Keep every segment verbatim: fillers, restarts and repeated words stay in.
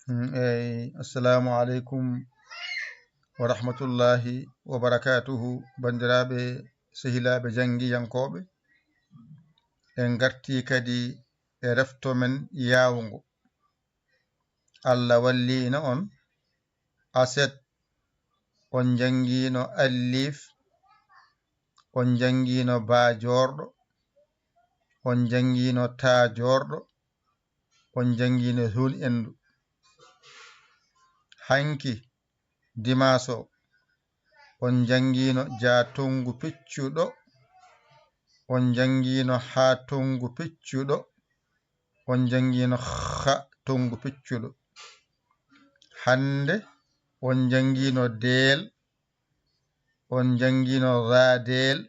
Mm, eey, assalamu aleykum wa rahmatullahi wa barakatuhu. Banndiraaɓe, sehilaaɓe janngiyankooɓe, en ngartii kadi e refto men yaawngo. Allah walliino on. Aset, on njanngiino alliif, on njanngiino baa joorɗo, on njanngiino taa joorɗo, on njanngiino huun enndu. Hanki, dimaas o, on njanngiino jaa tonngu piccuɗo, on njanngiino haa tonngu piccuɗo, on njanngiino xa tonngu piccuɗo. Hannde, on njanngiino deel, on njanngiino raa deel,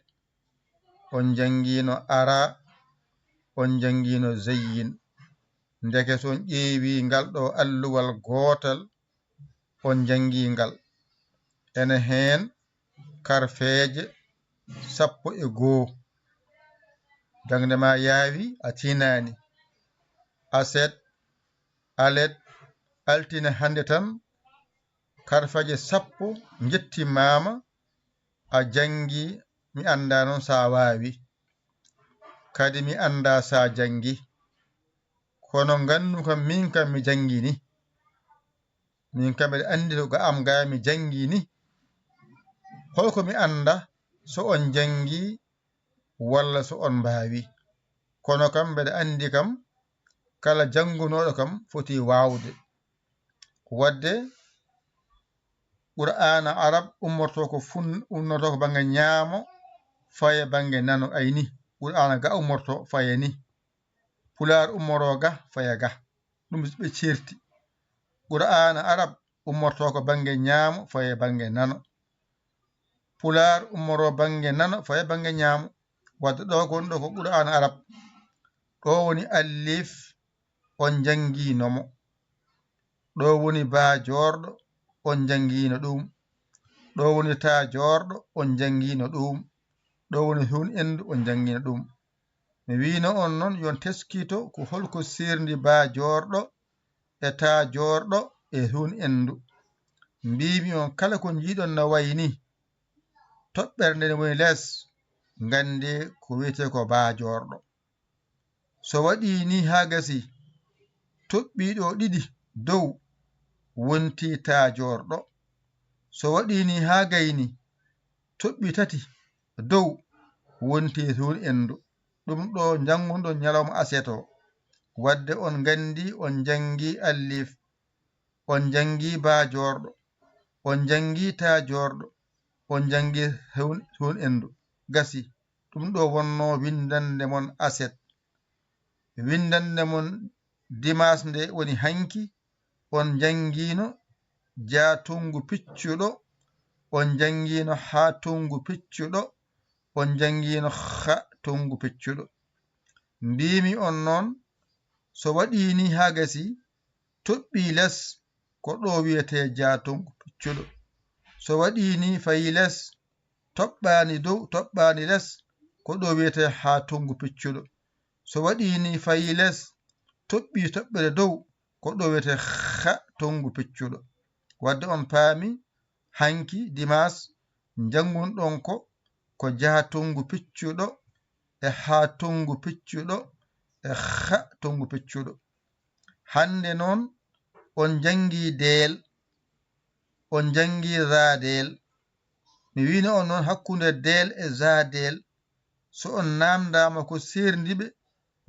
on njanngiino ara, on njanngiino zeyyin. Ndeke so on ƴeewi ngal ɗo alluwal gootal, on njanngi ngal. Ene heen karfeeje sappo e goo. Jaŋde ma yaawi, a tinaani. Aset, alet, altine hannde tan, karfeeje sappo njettimaama, a janngi, mi anndaa noon so a waawi. Kadi mi anndaa so a janngi. Kono nganndu kam, miin kam mi janngini. Miin kam mbeɗa anndi ko ga am ga mi janngi ni. Holko mi annda so on janngi walla so on mbaawi? Kono kam mbeɗa anndi kam kala janngunooɗo kam foti waawde. Wadde Qur'aana Arab ummorto ko fun-, ummoto ko bannge ñaamo, faye bannge nano, ay ni. Qur'aana ga ummorto faye ni. Pulaar ummoro ga, faya ga. Ɗum ɓe ceerti. Qur'aana Arab ummorto ko bannge ñaamo, faya bannge nano. Pulaar ummoro bannge nano, faya bannge ñaamo. Wadde ɗo gonɗo ko Qur'aana Arab. Ɗo woni alliif, on njanngiino mo. Ɗo woni baa joorɗo, on njanngiino ɗum. Ɗo woni taa joorɗo, on njanngiino ɗum. Ɗo woni huun enndu, on njanngiino ɗum. Mi wiino on noon, yon teskito ko holko seerndi baa joorɗo e taa joorɗo e huun enndu. Mbiimi on, kala ko njiiɗon na wayi ni, toɓɓere nde woni les, nganndee ko wiyetee ko baa joorɗo. So waɗii ni haa gasi, toɓɓii ɗo ɗiɗi dow, wontii taa joorɗo. So waɗii ni haa gayni, toɓɓii tati dow, wontii huun enndu. Ɗum ɗo njanngunɗon ñalawma aset o. Wadde on nganndi on njanngi alliif, on njanngi baa joorɗo, on njanngi taa joorɗo, on njanngi huun, huun enndu. Gasi, ɗum ɗo wonno winndannde mon aset. Winndannde mon dimaas nde woni hanki, on njanngiino jaa tonngu piccuɗo, on njanngiino haa tonngu piccuɗo, on njanngiino xa tonngu piccuɗo. Mbiimi on noon, so waɗii ni haa gasi, toɓɓii les, ko ɗo wiyetee jaa tonngu piccuɗo. So waɗii ni fayi les, toɓɓaani dow, toɓɓaani les, ko ɗo wiyetee haa tonngu piccuɗo. So waɗii ni fayi les, toɓɓii toɓɓere dow, ko ɗo wiyetee xa tonngu piccuɗo. Wadde on paami, hanki dimaas, njanngunɗon ko, ko jaa tonngu piccuɗo, e haa tonngu piccuɗo, e xa tonngu piccuɗo. Hannde noon, on njanngi deel, on njanngi zaadeel. Mi wiino on noon, hakkunde deel e zaadeel, so on naamndaama ko seerndi ɓe,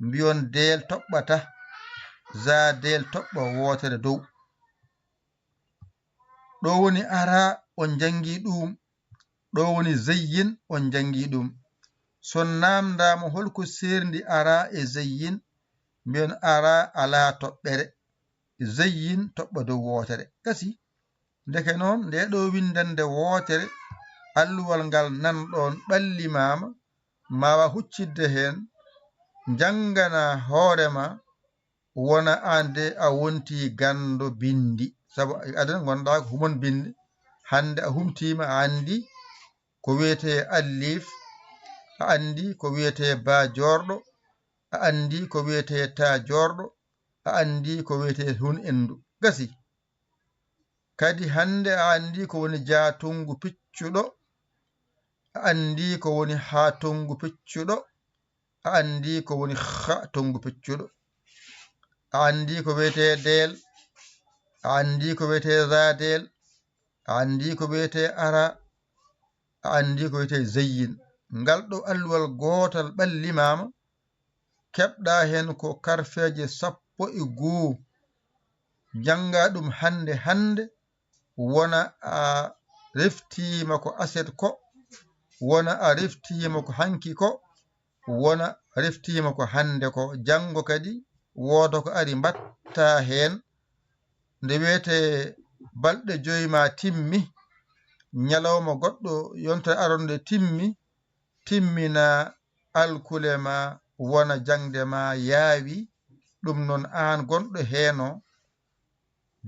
mbiyon deel toɓɓata, zaadeel toɓɓa wootere dow. Ɗo woni ara, on njanngi ɗum. Ɗo woni zeyyin, on njanngi ɗum. So naamndaama holko seerndi ara e zeyyin, mbiyon ara alaa toɓɓere, zeyyin toɓɓa dow wootere. Gasi. Ndeke noon, nde ɗo winndannde wootere, alluwal ngal nanɗon ɓallimaama, maawa huccitde heen, njanngana hoore ma, wona aan de a wonti ganndo binndi. Sabu adan ngonɗaa ko humon binndi, hannde a humtiima, a anndi ko wiyetee alliif, a anndi ko wiyetee baa joorɗo, a anndi ko wiyetee taa joorɗo, a anndi ko wiyetee hun enndu. Gasi. Kadi hannde a anndi ko woni jaa tonngu piccuɗo, a anndi ko woni haa tonngu piccuɗo, a anndi ko woni ha tonngu piccuɗo. A anndi ko wiyetee deel, a anndi ko wiyetee zaadeel, a anndi ko wiyetee ara, a anndi ko wiyetee zeyyin. Ngal ɗo alluwal gootal ɓallimaama, keɓɗa heen ko karfeeje sappo e goo. Jannga ɗum hannde hannde, wona a reftiima ko aset ko, wona a reftiima ko hanki ko, wona reftiima ko hannde ko. Janngo kadi wooda ko ari mbaɗta heen. Nde wiyetee balɗe joy ma timmi, ñalawma goɗɗo yontere aronde timmi, timmina alkule ma, wona jaŋde ma yaawi. Ɗum noon aan gonɗo heen o,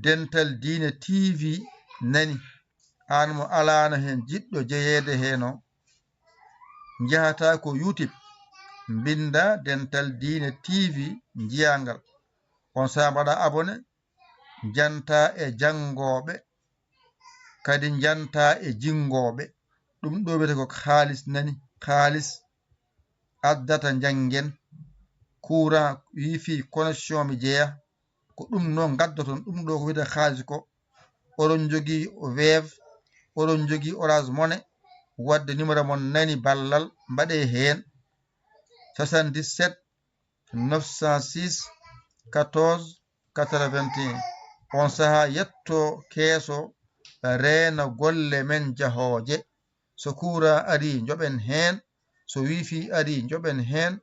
Dental Diine T V nani, aan mo alaano heen jiɗɗo jeyeede heen o, njahata ko YouTube, mbinnda Dental Diine T V, njiyaa ngal. On saaha mbaɗa abonné, njanta e janngooɓe, kadi njanta e jinngooɓe. Ɗum ɗo wiyetee ko kaalis nani, kaalis addata njanngen, courant, wifi, connexion mi jeya. Ko ɗum noon ngaddoton, ɗum ɗo ko wiyetee kaalis ko. Oɗon njogii Wave, oɗon njogii Orange Money, waɗde numéro mon nani ballal, mbaɗee heen soixante-dix-sept neuf cent six quatorze quatre-vingt-un. On sahaa yetto keeso, reena golle men jahooje. So courant arii, njoɓen heen. So wifi arii, njoɓen heen.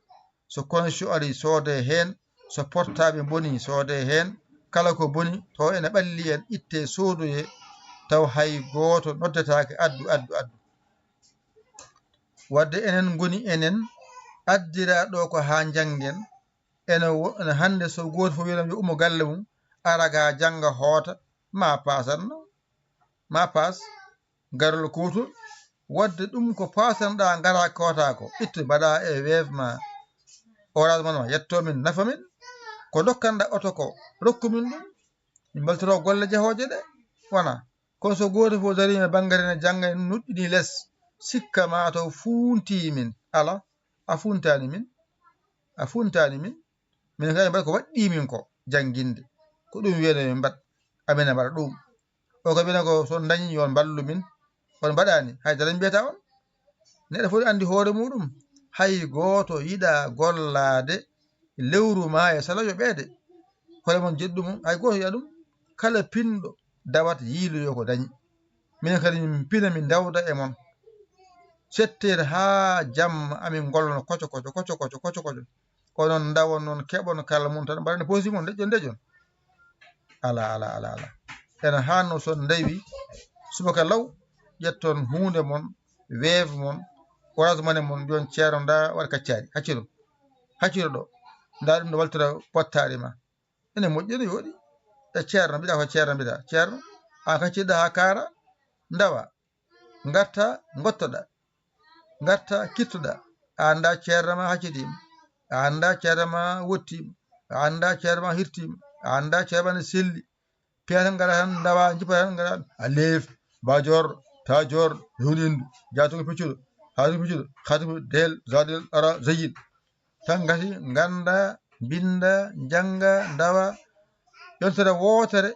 So connexion arii, soodee heen. So portable bonii, soodee heen. Kala ko boni, taw ene ɓalli en, ittee, soodoyee, taw hay gooto noddetaake, addu, addu, addu. Wadde enen ngoni enen, addiraa ɗo ko haa njanngen. Ene wo-, ene hannde so gooto fof wiyanoo yo ummo galle mum, ara ga jannga hoota, ma paasanno, ma paas, garol kuutol. Wadde ɗum ko paasanoɗaa, ngara kootaa ko, ittu mbaɗa e Wave ma, Orange Money ma, yetto min, nafa min. Ko ndokkanɗaa oto ko, rokku min ɗum. Min mbaltoro golle jahooje ɗe, wona. Kono so gooto fof dariima bannge ne jannga, en nuɗɗini les, sikka ma taw fuuntii min. Ala, a fuuntaani min, a fuuntaani min. Min kadi mbaɗa ko waɗɗii min ko, jannginde. Ko ɗum wiyata min mbaɗ, amen e mbaɗa ɗum. O ko wiyata ko so on ndañi yo on mballu min, on mbaɗaani, hay dara mbiyata on. Neɗɗo fof anndi hoore muɗum. Hay gooto yiɗa gollaade lewru ma e sala yoɓeede. Hoore mon jeɗɗu mum, hay gooto yiɗa ɗum. Kala pinɗo dawat yiiloyo ko dañi. Minen kadi min pina, min ndawda e mon. Sept heures haa jamma, amin ngolloo koco koco, koco koco, koco koco. Onon ndawon noon, keɓon kala mum tan, mbaɗane poosi mon, ndeƴƴon, ndeƴƴon. Ala, ala, ala, ala. Ene haanno so on ndawi, subaka law, ƴetton huunde mon, Wave mon, Orange Money mon, mbiyon Ceerno, ndaa waɗ kaccaari, haccito, haccito ɗo. Ndaa ɗum no waltira pottaari ma. Ene moƴƴi, ene yooɗi. E Ceerno, mbiɗa ko Ceerno, mbiɗa Ceerno. Aan kacciɗa haa kaara, ndawa. Ngarta, ngottoɗa. Ngarta, kittoɗa. A anndaa Ceerno ma haccidiima. A anndaa Ceerno ma wottiima. A anndaa Ceerno ma hirtiima. A anndaa Ceerno ma ne selli. Piya tan ngara tan, ndawa, jippa tan ngara. Alif, ba joorɗo, ta joorɗo, hunde indu, jaatungo piccuɗo, haatungo piccuɗo, haatungo deel, zaadel, ara, zayyin. Tan ngati, ngannda, mbinnda, njannga, ndawa, yontere wootere,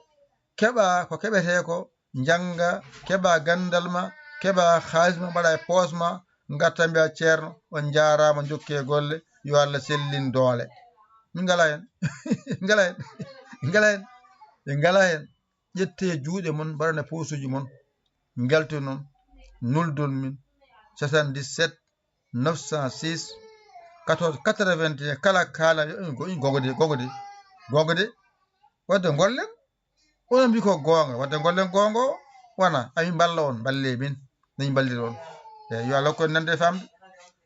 keɓa ko keɓetee ko, njannga, keɓa ganndal ma, keɓa kaalis ma, mbaɗa e poos ma, ngarta mbiya, "Ceerno, on njaaraama, njokkee golle, yo Allah sellin doole." Min ngalaa heen. Min ngalaa heen. Min ngalaa heen. Min ngalaa heen. Ƴettee juuɗe mon, mbaɗane poosuuji mon, njaltu noon, nuldon min, soixante-dix-sept neuf cent six quatorze quatre-vingt-un, kala kaala yo, yo, gogde, gogde, gogde. Wadde ngollen, onon mbi ko goonga, wadde ngollen goonga o, wona, amin mballa on, mballe min, nañi mballira on. Eeyi, yo Allah hokku en nande e famde.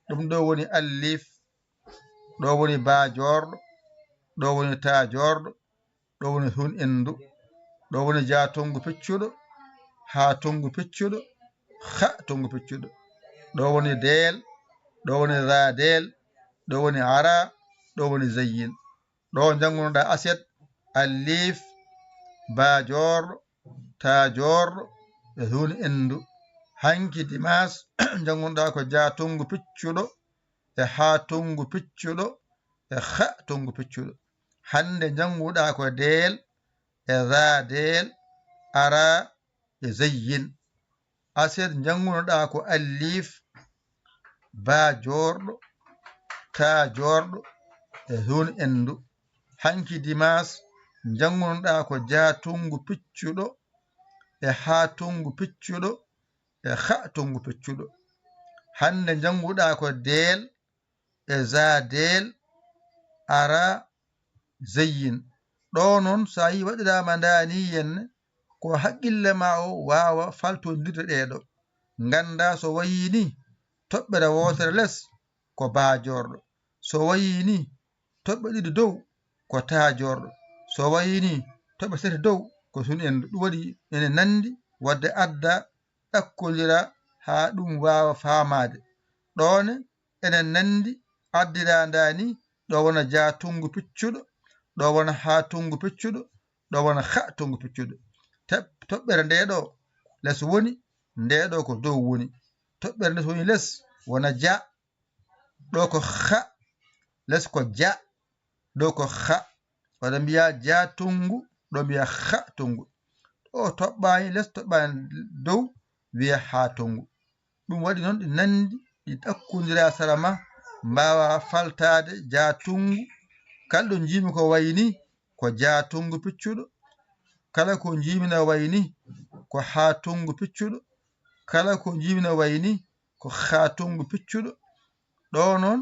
Ɗum ɗo woni Alif, ɗo woni ba joorɗo, ɗo woni ta joorɗo, ɗo woni hun endu, ɗo woni ja tongu peccuɗo, ha tongu peccuɗo, ha tongu peccuɗo. Ɗo woni deel, ɗo woni ra deel, ɗo woni ara, ɗo woni zayyin. Ɗo janngunoɗa aset, alif, ba joorɗo, taa joorɗo, e huun enndu. Hanki dimaas, njanngunoɗaa ko jaa tonngu piccuɗo, e haa tonngu piccuɗo, e ha tonngu piccuɗo. Hannde njannguɗaa ko deel, e zaa deel, araa, e zayyin. Aset njanngunoɗaa ko alliif, baa joorɗo, taa joorɗo, e huun enndu. Hanki dimaas, njanngunoɗaa ko jaa tonngu piccuɗo, e haa tonngu piccuɗo, e ha tonngu piccuɗo. Hannde njannguɗaa ko deel, e zaa deel, araa, zayyin. Ɗoo noon, so a yii waɗiraama ndaa nii yenne, ko haqqille maa o waawa faltondirde ɗee ɗoo. Nganndaa so wayii nii, toɓɓere wootere les, ko baa joorɗo. So wayii nii, toɓɓe ɗiɗi dow, ko taa joorɗo. So wayii nii, toɓɓe tati dow, ko huun enndu. Ɗum waɗi ene nanndi waɗde adda ɗakkondira haa ɗum waawa faamaade. Ɗoo ne, ene nanndi addiraa ndaa nii, ɗo wona jaa tonngu piccuɗo, ɗo wona haa tonngu piccuɗo, ɗo wona ha tonngu piccuɗo. Te-, toɓɓere ndee ɗoo les woni, ndee ɗoo ko dow woni. Toɓɓere nde so woni les, wona jaa, ɗo ko ha, les ko jaa, ɗo ko ha. Waɗa mbiyaa jaa tonngu, ɗo mbiyaa ha tonngu. Ɗo toɓɓaani les, toɓɓaani dow, wiya haa tonngu. Ɗum waɗi noon ɗi nanndi, ɗi ɗakkondira sara ma, mbaawa faltaade jaa tonngu. Kala ɗo njiimi ko wayi nii, ko jaa tonngu piccuɗo. Kala ko njiimi na wayi nii, ko haa tonngu piccuɗo. Kala ko njiimi na wayi nii, ko haa tonngu piccuɗo. Ɗo noon,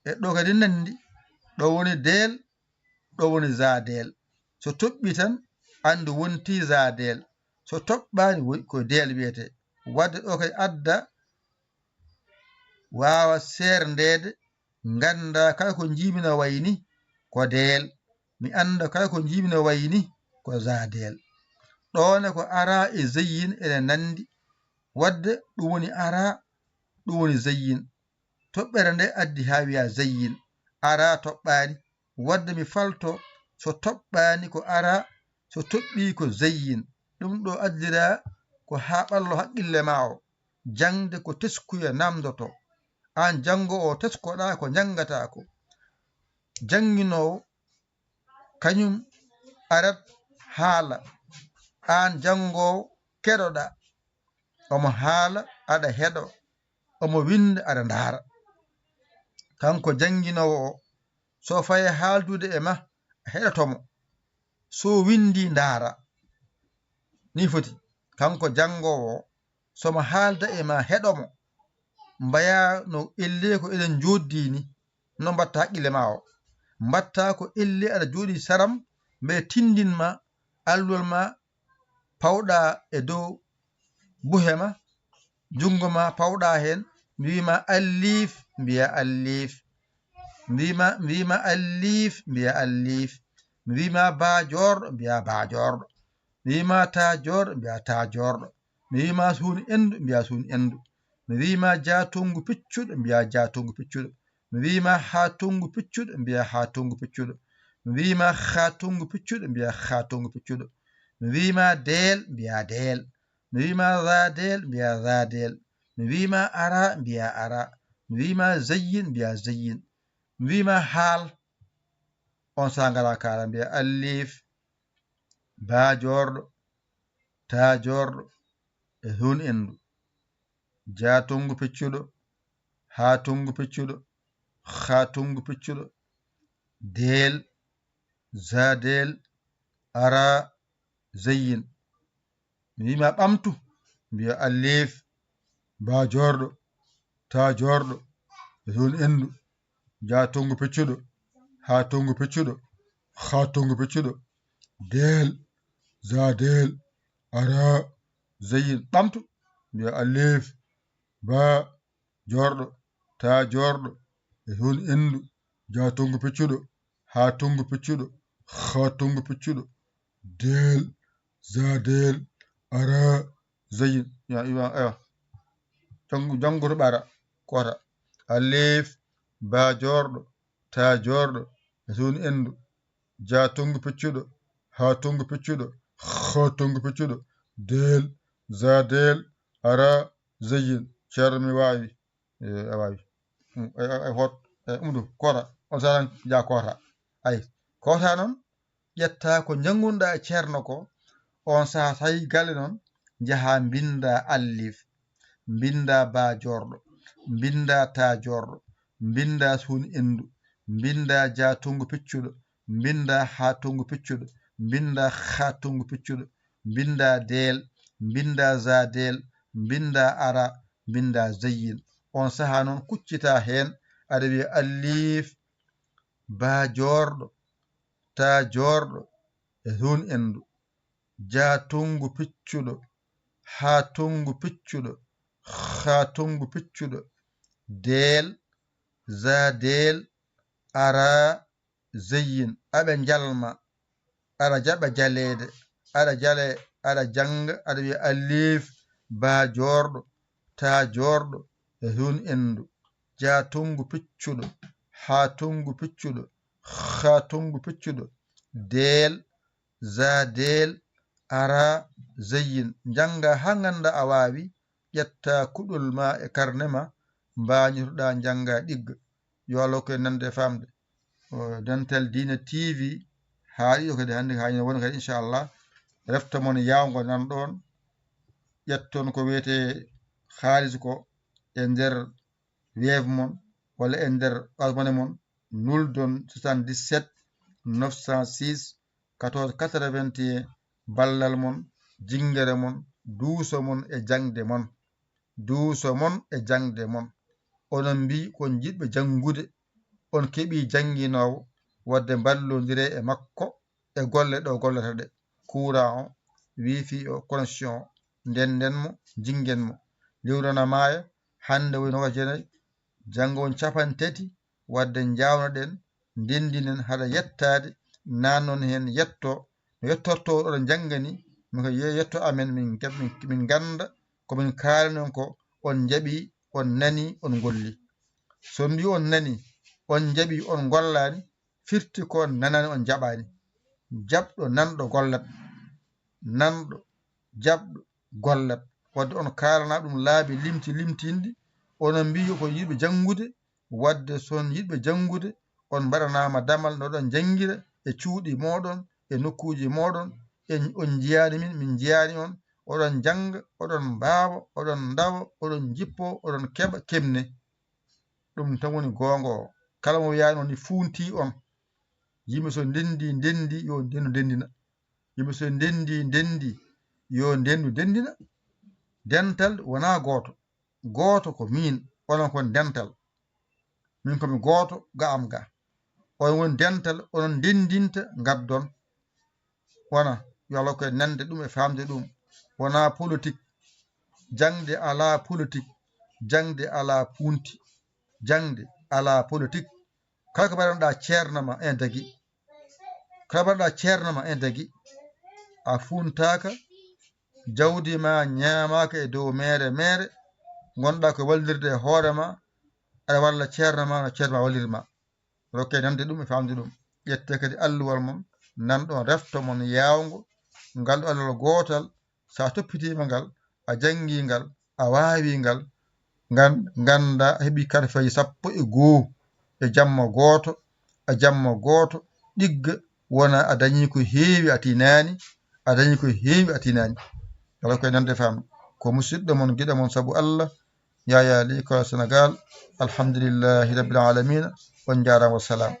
e ɗo kadi nanndi, ɗo woni deel, ɗo woni zaa deel. So toɓɓii tan, anndu wontii zaa deel. So toɓɓaani, wo-, ko deel wiyetee. Waɗde ɗo kadi adda waawa seerndeede, ngannda kala ko njiimi no wayi nii, ko deel. Mi annda kala ko njiimi no wayi nii, ko zaa deel. Ɗo ne ko araa e zayyin ene nanndi. Waɗde ɗum woni araa, ɗum woni zayyin. Toɓɓere nde addi haa wiya zayyin. Araa toɓɓaani. Waɗde mi falto, so toɓɓaani ko araa, so toɓɓii ko zayyin. Ɗum ɗo addiraa ko haa ɓallo haqqille maa o. Jaŋde ko teskuya namdoto. Aan janngoowo teskoɗaa ko njanngataa ko. Jannginoowo kañum arat haala. Aan janngoowo keɗoɗaa. Omo haala, aɗa heɗo. Omo winnda, aɗa ndaara. Kanko jannginoowo o, so faye haaldude e ma, a heɗoto mo. So winndii, ndaara. Nii foti. Kanko janngoowo o, so mo haalda e ma, heɗo mo. Mbayaa no ellee ko eɗen njooddii nii. No mbatta haqqille maa o. Mbatta ko ellee aɗa jooɗii saram, mbe tindin ma, alluwal ma, pawɗa e dow buhe ma, junngo ma pawɗa heen, mi wii ma alliif, mbiya alliif. Mi wii ma, mi wii ma alliif, mbiya alliif. Mi wii ma baa joorɗo, mbiya baa joorɗo. Mi wii ma taa joorɗo, mbiya taa joorɗo. Mi wii ma suun enndu, mbiya suun enndu. Mi wii ma jaa tonngu piccuɗo, mbiya jaa tonngu piccuɗo. Mi wii ma haa tonngu piccuɗo, mbiya haa tonngu piccuɗo. Mi wii ma haa tonngu piccuɗo, mbiya haa tonngu piccuɗo. Mi wii ma deel, mbiya deel. Mi wii ma zaa deel, mbiya zaa deel. Mi wii ma araa, mbiya araa. Mi wii ma zayyin, mbiya zayyin. Mi wii ma haal. On saa ngalaa kaala, mbiya alliif, baa joorɗo, taa joorɗo, e huun enndu. Jaa tonngu piccuɗo, haa tonngu piccuɗo, haa tonngu piccuɗo. Deel, zaa deel, araa, zayyin. Mi wii ma ɓamtu, mbiya alliif, baa joorɗo, taa joorɗo, e huun enndu. Jaa tonngu piccuɗo, haa tonngu piccuɗo, haa tonngu piccuɗo. Deel, zaa deel, araa, zayyin. Ɓamtu, mbiya alliif, baa joorɗo, taa joorɗo, e huun enndu. Jaa tonngu piccuɗo, haa tonngu piccuɗo, haa tonngu piccuɗo. Deel, zaa deel, araa, zayyin. Ya, iwa, ewa. Janngu, janngu to ɓara, koota. Alliif, baa joorɗo, taa joorɗo, e huun enndu. Jaa tonngu piccuɗo, haa tonngu piccuɗo, Xa tonngu piccuɗo. Deel, za deel, ara, zayyin. Ceerno mi waawi. Eh, a waawi. Mm, ay, ay, ay, hoot, eh, umdu, koota. On saha tan njaha koota. Ay, koota noon, ƴetta ko njanngunɗaa e ceerno ko. On saha tawi galle noon, njaha mbinnda allif, mbinnda ba joorɗo, mbinnda ta joorɗo, mbinnda suun endu, mbinnda ja tonngu piccuɗo, mbinnda ha tonngu piccuɗo, mbinnda ha tonngu piccuɗo, mbinnda deel, mbinnda za deel, mbinnda ara, mbinnda zayyin. On saha noon kuccita heen, aɗa wiya allif, ba joorɗo, ta joorɗo, e suun endu, ja tonngu piccuɗo, ha tonngu piccuɗo, ha tonngu piccuɗo, deel, za deel, ara, zayyin, aɓe njalma, aɗa jaɓa jaleede, aɗa jale, aɗa jannga, aɗa wiya allif, ba joorɗo, ta joorɗo, e suun endu, ja tonngu piccuɗo, ha tonngu piccuɗo, ha tonngu piccuɗo, deel, za deel, ara, zayyin. Njannga haa ngannda a waawi, ƴetta kuɗol ma e karne ma, mbaañotoɗaa njannga ɗigga. Yo Allah hokku en nande e faamde. O, Dental Diina T V, haa ɗiɗo kadi hannde, haa ñande won kadi, inchallah. Refta mon yaawngo nan ɗoon, ƴetton ko wiyetee haalis ko e nder Wave mon, walla e nder Orange Money mon, nuldon soixante-dix-sept neuf cent six quatorze quatre-vingt-un, ballal mon, jinngere mon, duuso mon e jaŋde mon. Duuso mon e jaŋde mon. Onon mbii ko on jiɗɓe janngude, on keɓii jannginoowo, wadde mballondiree e makko e golle ɗo gollata ɗe. Courant o, wifi o, connexion o, ndennden mo, jinngen mo. Lewru na maaya, hannde woni noogaas e jeenayi, janngo woni capanɗe tati, wadde njaawnoɗen, ndenndinen hara yettaade, naannon heen yetto, no yettortoo oɗon njanngani, min ko ye-, yetto amen, min keɓ-, min, min ngannda ko min kaalani on ko, on njaɓi, on nani, on ngolli. So on mbii on nani, on njaɓi, on ngollaani, firti ko on nanaani, on njaɓaani. Jaɓɗo nanɗo gollat, nanɗo jaɓɗo gollat. Wadde on kaalana ɗum laabi limti limtinɗi, onon mbii ko yiɗɓe janngude, wadde so on yiɗɓe janngude, on mbaɗanaama damal no ɗon njanngira e cuuɗi mooɗon, e nokkuuji mooɗon, en, on njiyaani min, min njiyaani on, oɗon njannga, oɗon mbaawa, oɗon ndawa, oɗon njippoo, oɗon keɓa, keɓne. Ɗum tan woni goonga o. Kala mo wiyaani on ni fuuntii on. Yimɓe so ndenndi, ndenndi, yo ndenndu ndenndina. Yimɓe so ndenndi, ndenndi, yo ndenndu ndenndina. Dental wonaa gooto. Gooto ko miin, onon ko dental. Min ko mi gooto, ga am ga. Onon woni dental, onon ndenndinta, ngaddon. Wona, yo Allah hokku en nande ɗum e faamde ɗum. Wonaa politik. Jaŋde alaa politik. Jaŋde alaa puunti. Jaŋde alaa politik. Kala ko mbaɗanɗaa ceerno ma, en dagi. Kala ko mbaɗanɗaa ceerno ma, en dagi. A fuuntaaka, jawdi ma ñaamaaka e dow meere meere, ngonɗaa ko wallirde e hoore ma, aɗa walla ceerno ma no ceerno ma walliri ma. Rokke nande ɗum e faamde ɗum. Ƴette kadi alluwal mon, nan ɗon refto mon yaawngo, ngal ɗo alluwal gootal, so a toppitiima ngal, a janngii ngal, a waawii ngal, ngan-, ngannda a heɓii karfeeji sappo e goo e jamma gooto, e jamma gooto, ɗigga wona a dañii ko heewi a tinaani, a dañii ko heewi a tinaani. Kala koye nande faamde. Ko musidɗo mon, giɗo mon sabu Allah, Yaya Ly, Kola Sénégal. Alhamdulillahi Rabbil Alamina. On njaaraama, wassalam.